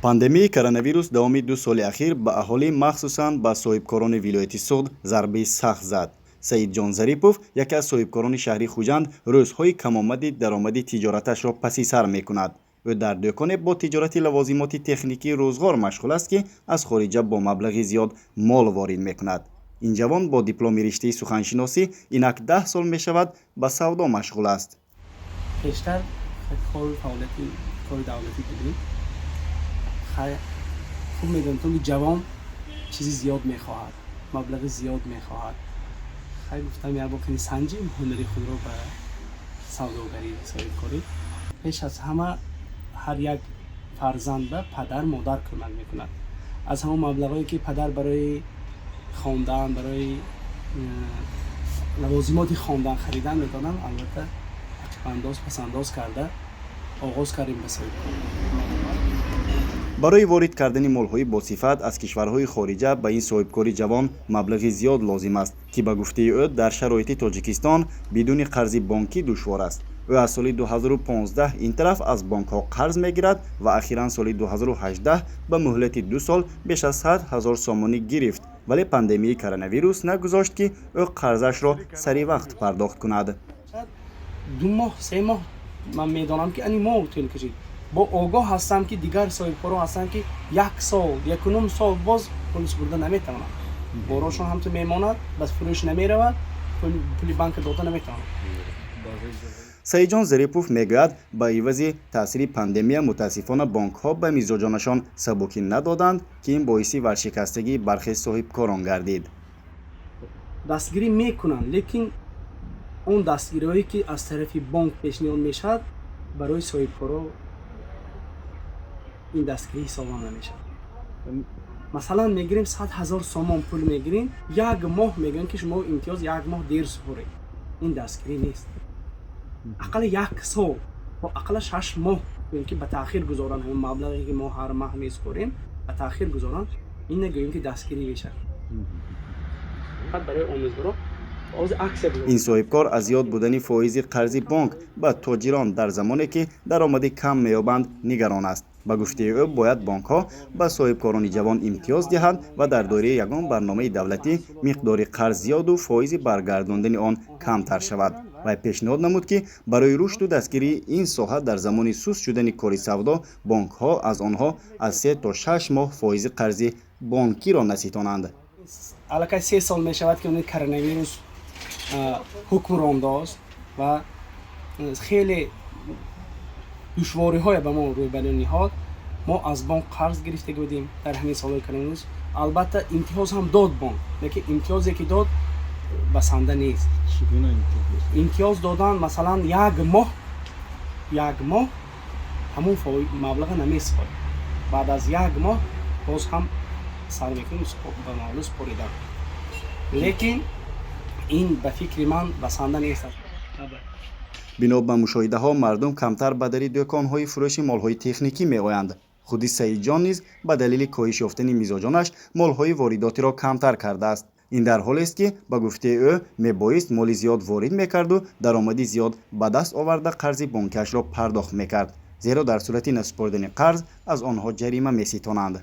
Пандемияи коронавирус давоми 2 соли ахир ба аҳолӣ, махсусан ба соҳибкорони вилояти Суғд, зарбаи сахт зад. Саидҷон Зарипов, яке аз соҳибкорони шаҳри Хуҷанд, рӯзҳои камомади даромади тиҷораташро паси сар мекунад. Ӯ дар дӯконе бо тиҷорати лавозимоти техникӣ рӯзғор машғул аст, ки аз хориҷа бо маблағи зиёд мол ворид мекунад. Ин ҷавон бо дипломи риштаи суханшиносӣ инак 10 сол мешавад, ба савдо машғул аст. Пештар кор, фаъолияти кори давлатӣ будем. Хуб медонем, ки ҷавон чизи зиёд мехоҳад, маблағи зиёд мехоҳад. Хай, гуфтам, як бор кани санҷим ҳунари худро ба савдогарӣ, соҳибкорӣ. Пеш аз ҳама ҳар як фарзанд ба падар модар кӯмак мекунад. Аз ҳамон маблағое, ки падар барои хондан, барои лавозимоти хондан харидан медоданд, албатта, ақибандоз, пасандоз карда оғоз кардем ба соҳибкорӣ. Барои ворид кардани молҳои босифат аз кишварҳои хориҷа ба ин соҳибкори ҷавон маблағи зиёд лозим аст, ки ба гуфтаи ӯ, дар шароити Тоҷикистон бидуни қарзи бонкӣ душвор аст. Ӯ аз соли 2015 ин тараф аз бонкҳо қарз мегирад ва ахиран соли 2018 ба муҳлати 2 сол беш аз 100 ҳазор сомонӣ гирифт, вале пандемияи коронавирус нагузошт, ки ӯ қарзашро сари вақт пардохт кунад. 2 моҳ, 3 моҳ ман медонам, ки ани моҳ тӯл кашид. Бо огоҳ ҳастам, ки дигар соҳибкорон ҳастанд, ки як сол, 1,5 сол боз пул супурда наметавонанд. Борошон ҳамту мемонад, ба фурӯш намеравад, пули банка дода наметавонанд. Саидҷон Зарипов мегӯяд, ба ивази таъсири пандемия мутаассифона бонкҳо ба мизоҷонашон сабукӣ надоданд, ки ин боиси варшикастагии бархе соҳибкорон гардид. Дастгирӣ мекунанд, лекин он дастгириҳое, ки аз тарафи бонк пешниҳод мешавад, барои соҳибкоро ин дастгирӣ ҳисобам намешавад. Масалан, мегирем, 100 000 сомон пул мегирем, як моҳ мегӯем, ки шумо имтиёз, як моҳ дер супоред. Ин дастгирӣ нест. Ақалла як сол, ақалла 6 моҳ гӯем, ки ба таъхир гузоранд. Ҳамин маблағе, ки мо ҳар маҳ месупорем, ба таъхир гузоранд, ин нагӯем, ки дастгирӣ мешавад. Фақат барои омӯзгоро. Ин соҳибкор аз зиёд будани фоизи қарзи бонк ба тоҷирон дар замоне, ки даромади кам меёбанд, нигарон аст. Ба гуфтаи ӯ, бояд бонкҳо ба соҳибкорони ҷавон имтиёз диҳанд ва дар доираи ягон барномаи давлатӣ миқдори қарз зиёду фоизи баргардондани он камтар шавад. Вай пешниҳод намуд, ки барои рушду дастгирии ин соҳа дар замони суст шудани кори савдо бонкҳо аз онҳо аз 3 то 6 моҳ фоизи қарзи бонкиро наситонанд. Аллакай 3 сол мешавад, ки коронавирус ҳукм рондааст ва хеле душвориҳое ба мо рӯйбарӯ ниҳод. Мо аз бонк қарз гирифта будем дар ҳамин солҳои коронавирус. Албатта, имтиёз ҳам дод бонк, лекин имтиёзе, ки дод, басанда нест. Имтиёз додан, масалан, як моҳ, як моҳ ҳамон маблаға намесупоред, баъд аз як моҳ боз ҳам сар мекунем ба маблағ супоридан. Лекин ин ба фикри ман басанда нест. Бино ба мушоҳидаҳо, мардум камтар ба дари дӯконҳои фурӯши молҳои техникӣ меоянд. Худи Саидҷон низ ба далели коҳиш ёфтани мизоҷонаш молҳои воридотиро камтар кардааст. Ин дар ҳолест, ки ба гуфтаи ӯ, мебоист моли зиёд ворид мекарду даромади зиёд ба даст оварда, қарзи бонкиашро пардохт мекард, зеро дар сурати насупоридани қарз аз онҳо ҷарима меситонанд.